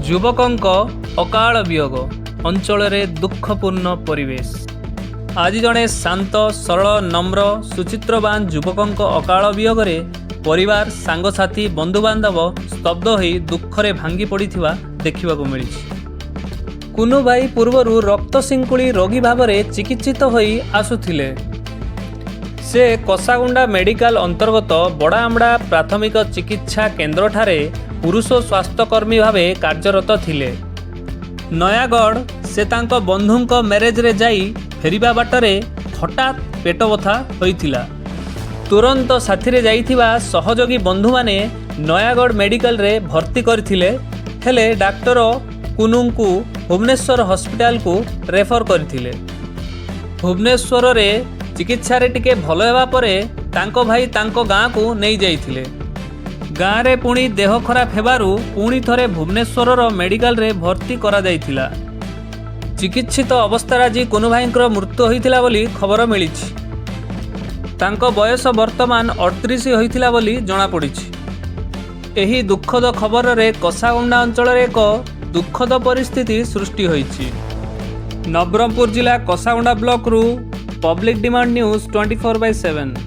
ଯୁବକଙ୍କ ଅକାଳ ବିୟୋଗ, ଅଞ୍ଚଳରେ ଦୁଃଖପୂର୍ଣ୍ଣ ପରିବେଶ। ଆଜି ଜଣେ ଶାନ୍ତ, ସରଳ, ନମ୍ର, ସୁଚିତ୍ରବାନ ଯୁବକଙ୍କ ଅକାଳ ବିୟୋଗରେ ପରିବାର, ସାଙ୍ଗସାଥି, ବନ୍ଧୁବାନ୍ଧବ ସ୍ତବ୍ଧ ହୋଇ ଦୁଃଖରେ ଭାଙ୍ଗି ପଡ଼ିଥିବା ଦେଖିବାକୁ ମିଳିଛି। କୁନୁ ଭାଇ ପୂର୍ବରୁ ରକ୍ତ ଶିଙ୍କୁଳି ରୋଗୀ ଭାବରେ ଚିକିତ୍ସିତ ହୋଇ ଆସୁଥିଲେ। ସେ କଷାଗୁଣ୍ଡା ମେଡିକାଲ ଅନ୍ତର୍ଗତ ବଡ଼ଆମଡ଼ା ପ୍ରାଥମିକ ଚିକିତ୍ସା କେନ୍ଦ୍ରଠାରେ ପୁରୁଷ ସ୍ୱାସ୍ଥ୍ୟକର୍ମୀ ଭାବେ କାର୍ଯ୍ୟରତ ଥିଲେ। ନୟାଗଡ଼ ସେ ତାଙ୍କ ବନ୍ଧୁଙ୍କ ମ୍ୟାରେଜରେ ଯାଇ ଫେରିବା ବାଟରେ ହଠାତ୍ ପେଟ ବଥା ହୋଇଥିଲା। ତୁରନ୍ତ ସାଥିରେ ଯାଇଥିବା ସହଯୋଗୀ ବନ୍ଧୁମାନେ ନୟାଗଡ଼ ମେଡିକାଲରେ ଭର୍ତ୍ତି କରିଥିଲେ। ହେଲେ ଡାକ୍ତର କୁନୁଙ୍କୁ ଭୁବନେଶ୍ୱର ହସ୍ପିଟାଲକୁ ରେଫର କରିଥିଲେ। ଭୁବନେଶ୍ୱରରେ ଚିକିତ୍ସାରେ ଟିକେ ଭଲ ହେବା ପରେ ତାଙ୍କ ଭାଇ ତାଙ୍କ ଗାଁକୁ ନେଇଯାଇଥିଲେ। ଗାଁରେ ପୁଣି ଦେହ ଖରାପ ହେବାରୁ ପୁଣି ଥରେ ଭୁବନେଶ୍ୱରର ମେଡିକାଲରେ ଭର୍ତ୍ତି କରାଯାଇଥିଲା। ଚିକିତ୍ସିତ ଅବସ୍ଥାରେ ଆଜି କୁନୁ ଭାଇଙ୍କର ମୃତ୍ୟୁ ହୋଇଥିଲା ବୋଲି ଖବର ମିଳିଛି। ତାଙ୍କ ବୟସ ବର୍ତ୍ତମାନ 38 ହୋଇଥିଲା ବୋଲି ଜଣାପଡ଼ିଛି। ଏହି ଦୁଃଖଦ ଖବରରେ କଷାଗୁଣ୍ଡା ଅଞ୍ଚଳରେ ଏକ ଦୁଃଖଦ ପରିସ୍ଥିତି ସୃଷ୍ଟି ହୋଇଛି। ନବରଙ୍ଗପୁର ଜିଲ୍ଲା କଷାଗୁଣ୍ଡା ବ୍ଲକରୁ ପବ୍ଲିକ ଡିମାଣ୍ଡ ନ୍ୟୁଜ୍ 24x7।